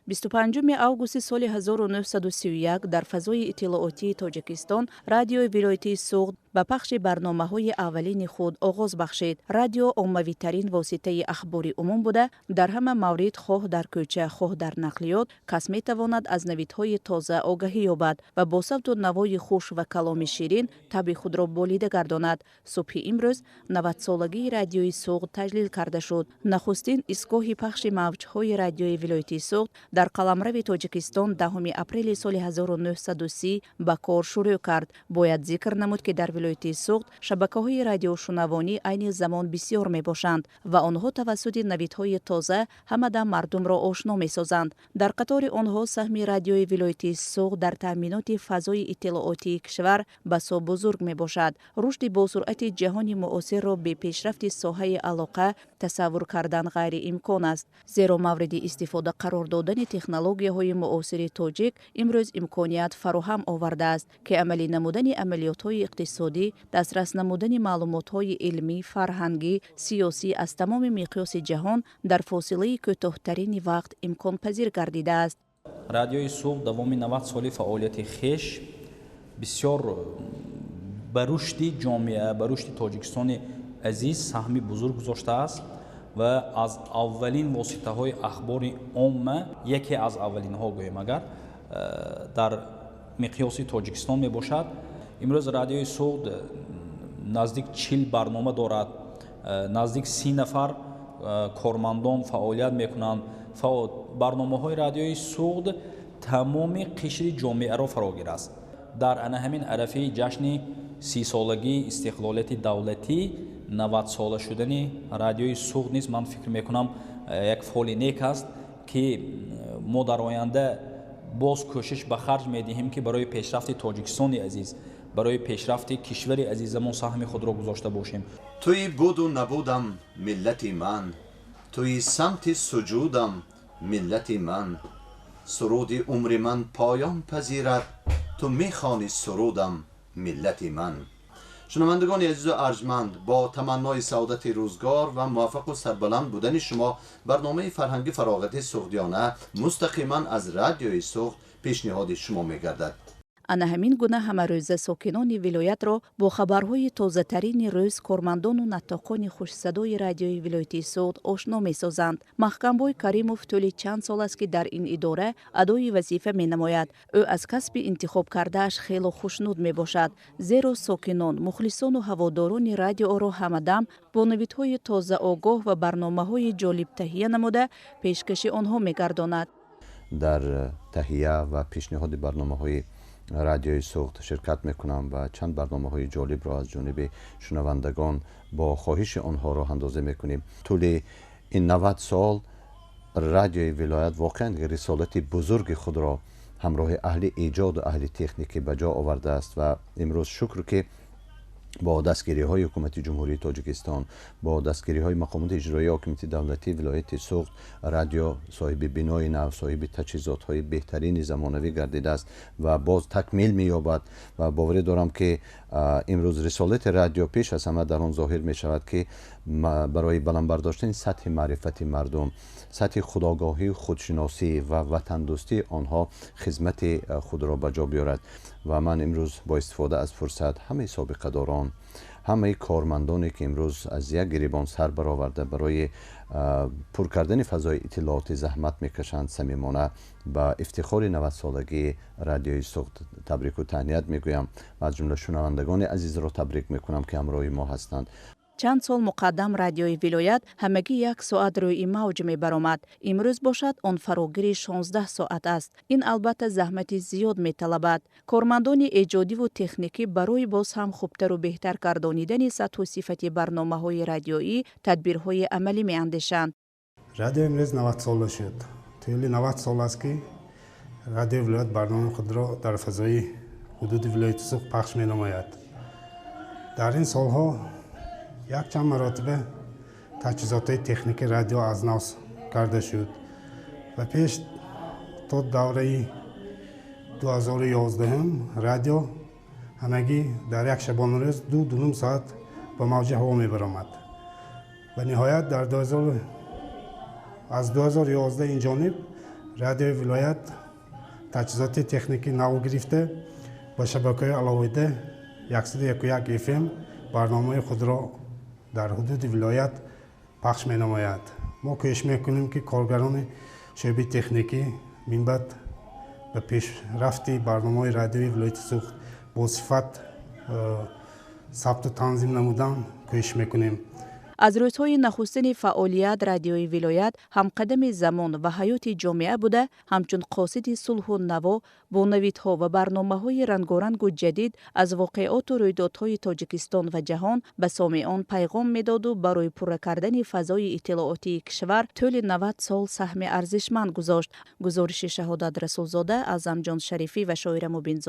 25 августи соли 1931 дар фазои иттилоотии Тоҷикистон радиои вилояти Суғд ба пахши барномаҳои аввалини худ оғоз бахшид. Радио оммавитарин воситаи ахбори умум буда, дар ҳама маврид, хоҳ дар кӯча, хоҳ дар нақлиёт, кас метавонад аз навидҳои тоза огаҳӣ ёбад ва бо савту навои хуш ва каломи ширин табъи худро болида гардонад. Субҳи имрӯз 90-солагии радиои Суғд таҷлил карда шуд. Нахустин истгоҳи пахши мавҷҳои радиои вилояти Суғд дар қаламрави Тоҷикистон 10 апрели соли 1930 ба кор шурӯъ кард. Бояд зикр намуд, ки дар вилояти Суғд шабакаҳои радиошунавонӣ айни замон бисёр мебошанд ва онҳо тавассути навидҳои тоза ҳамадам мардумро ошно месозанд. Дар қатори онҳо саҳми радиои вилояти Суғд дар таъминоти фазои иттилоотии кишвар басо бузург мебошад. Рушди босуръати ҷаҳони муосирро бепешрафти соҳаи алоқа тасаввур кардан ғайриимкон аст, зеро мавриди истифода қарор додани технологияҳои муосири тоҷик имрӯз имконият фароҳам овардааст, ки амалӣ намудани амалиётҳои иқтисодӣ, дастрас намудани маълумотҳои илмӣ, фарҳангӣ, сиёсӣ аз тамоми миқёси ҷаҳон дар фосилаи кӯтоҳтарини вақт имконпазир гардидааст. Радиои Суғд давоми 90 соли фаъолияти хеш бисёр ба рушди ҷомеа, ба рушди Тоҷикистони азиз саҳми бузург гузоштааст ва аз аввалин воситаҳои ахбори омма, яке аз аввалинҳо гӯем агар, дар миқёси Тоҷикистон мебошад. Имрӯз радиои Суғд наздик 40 барнома дорад, наздик 30 нафар кормандон фаъолият мекунанд. Барномаҳои радиои Суғд тамоми қишри ҷомеаро фарогирааст. Дар ана ҳамин арафаи ҷашни 30-солагии истиқлолияти давлатӣ 90-сола шудани радиои Суғд низ ман фикр мекунам як фоли нек аст, ки мо дар оянда боз кӯшиш ба харҷ медиҳем, ки барои пешрафти Тоҷикистони азиз, барои пешрафти кишвари азизамон саҳми худро гузошта бошем. Туи буду набудам, миллати ман, туи самти суҷудам, миллати ман, суруди умри ман поён пазирад, ту мехонӣ сурудам, миллати ман. Шунавандагони азизу арҷманд, бо таманнои саодати рӯзгор ва муваффақу сарбаланд будани шумо барномаи фарҳанги фароғати суғдиёна мустақиман аз радиои Суғд пешниҳоди шумо мегардад. Ана ҳамин гуна ҳамарӯза сокинони вилоятро бо хабарҳои тозатарини рӯз кормандону наттоқони хушсадои радиои вилояти Суғд ошно месозанд. Маҳкамбой Каримов тӯли чанд сол аст, ки дар ин идора адои вазифа менамояд. Ӯ аз касби интихоб кардааш хело хушнуд мебошад, зеро сокинон, мухлисону ҳаводорони радиоро ҳамадам бо навидҳои тозаогоҳ ва барномаҳои ҷолиб таҳия намуда пешкаши онҳо мегардонад. Дар таҳия ва пешниҳоди барномаҳои радиои Суғд ширкат мекунам ва чанд барномаҳои ҷолибро аз ҷониби шунавандагон бо хоҳиши онҳо роҳандозӣ мекунем. Тӯли ин 90 сол радиои вилоят воқеан рисолати бузурги худро ҳамроҳи аҳли эҷоду аҳли техникӣ ба ҷо овардааст ва имрӯз шукр, ки бо дастгириҳои ҳукумати Ҷумҳурии Тоҷикистон, бо дастгириҳои мақомоти иҷроии ҳокимияти давлатии вилояти Суғд радио соҳиби бинои нав, соҳиби таҷҳизотҳои беҳтарини замонавӣ гардидааст ва боз такмил меёбад. Ва боварӣ дорам, ки имрӯз рисолати радио пеш аз ҳама дар он зоҳир мешавад, ки барои баланд бардоштани сатҳи маърифати мардум, сатҳи худогоҳию худшиносӣ ва ватандӯстии онҳо хизмати худро ба ҷо биёрад. Ва ман имрӯз бо истифода аз фурсат ҳамаи собиқадорон, ҳамаи кормандоне, ки имрӯз аз як гирибон сар бароварда барои пур кардани фазои иттилоотӣ заҳмат мекашанд, самимона ба ифтихори 90-солагии радиои Суғд табрику таҳният мегӯям ва аз ҷумла шунавандагони азизро табрик мекунам, ки ҳамроҳи мо ҳастанд. Чанд сол муқаддам радиои вилоят ҳамагӣ як соат рӯи мавҷ мебаромад. Имрӯз бошад, он фарогири 16 соат аст. Ин албатта заҳмати зиёд металабад. Кормандони эҷодиву техникӣ барои боз ҳам хубтару беҳтар гардонидани сатҳу сифати барномаҳои радиоӣ тадбирҳои амалӣ меандешанд. Радио имрӯз 90-сола шуд. Тӯли 90 сол аст, ки радиои вилоят барномаи худро дар фазои ҳудуди вилояти Суғд пахш менамояд. Дар ин солҳо якчанд маротиба таҷҳизотҳои техникии радио аз нав карда шуд ва пеш то давраи 2011 радио ҳамагӣ дар як шабонарӯз 2-2.5 соат ба мавҷи ҳаво мебаромад. Ва ниҳоят дар аз 2011 ин ҷониб Радиои вилоят таҷҳизоти техникӣ нав гирифта, ба шабакаи алоҳида 101 FM барномаи худро дар ҳудуди вилоят пахш менамояд. Мо кӯшиш мекунем, ки коргарони шӯъбаи техникӣ минбаъд ба пешрафти барномаҳои радиои вилояти Суғд бо сифат сабту танзим намудан кӯшиш мекунем. Аз рӯзҳои нахустини фаъолият радиои вилоят ҳамқадами замон ва ҳаёти ҷомеа буда, ҳамчун қосиди сулҳу наво бо навидҳо ва барномаҳои рангорангу ҷадид аз воқеоту рӯйдодҳои Тоҷикистон ва ҷаҳон ба сомеон пайғом медоду барои пурра кардани фазои иттилоотии кишвар тӯли 90 сол саҳми арзишманд гузошт. Гузориши Шаҳодат Расулзода, Аъзамҷон Шарифӣ ва Шоира Мубинзода.